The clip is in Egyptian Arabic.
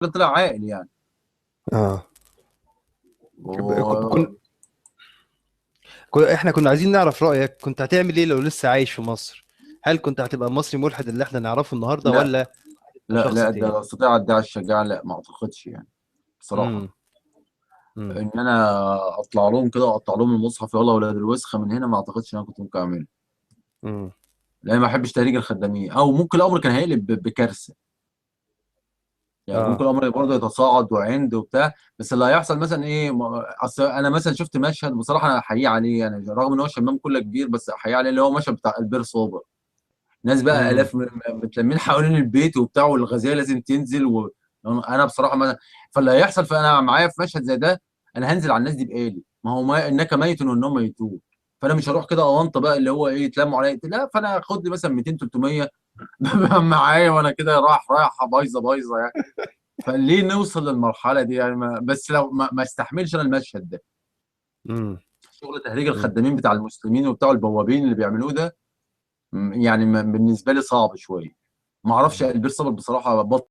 طلع عاقل يعني. اه. و... كن... احنا كنا عايزين نعرف رأيك، كنت هتعمل ايه لو لسه عايش في مصر؟ هل كنت هتبقى مصري ملحد اللي احنا نعرفه النهارده لا ولا لا شخص لا، تاني؟ ده استطيع ادعي الشجاعه، لا ما اعتقدش يعني بصراحه. امم. امم. ان انا اطلع لهم كده واقطع لهم المصحف يلا ولاد الوسخة من هنا، ما اعتقدش ان انا كنت ممكن اعملها. امم. لان ما بحبش تهريج الخدامين، او ممكن الامر كان هيقلب بكارثه يعني. ممكن اه. الامر برضه يتصاعد وعند وبتاع. بس اللي هيحصل مثلا ايه، اصل انا مثلا شفت مشهد بصراحة انا احييه عليه يعني، رغم ان هو شمام كله كبير، بس احييه عليه، اللي هو مشهد بتاع البير صابر. ناس بقى امم. الاف متلمين حوالين البيت وبتاع، والغزاله لازم تنزل و... انا بصراحة ما... فاللي هيحصل، فانا معايا في مشهد زي ده، انا هنزل على الناس دي بآلي، ما هو ما انك ميت وانهم ميتون. فانا مش هروح كده اونطه بقى اللي هو ايه يتلموا عليا، لا، فانا خد لي مثلا 200 300 معايا، وانا كده رايح رايحة بايظة بايظة يعني. فليه نوصل للمرحلة دي يعني؟ ما بس لو ما استحملش انا المشهد ده. امم. شغل تهريج الخدامين بتاع المسلمين وبتاع البوابين اللي بيعملوه ده، يعني بالنسبة لي صعب شوية. ما اعرفش البير صبر بصراحة بطل.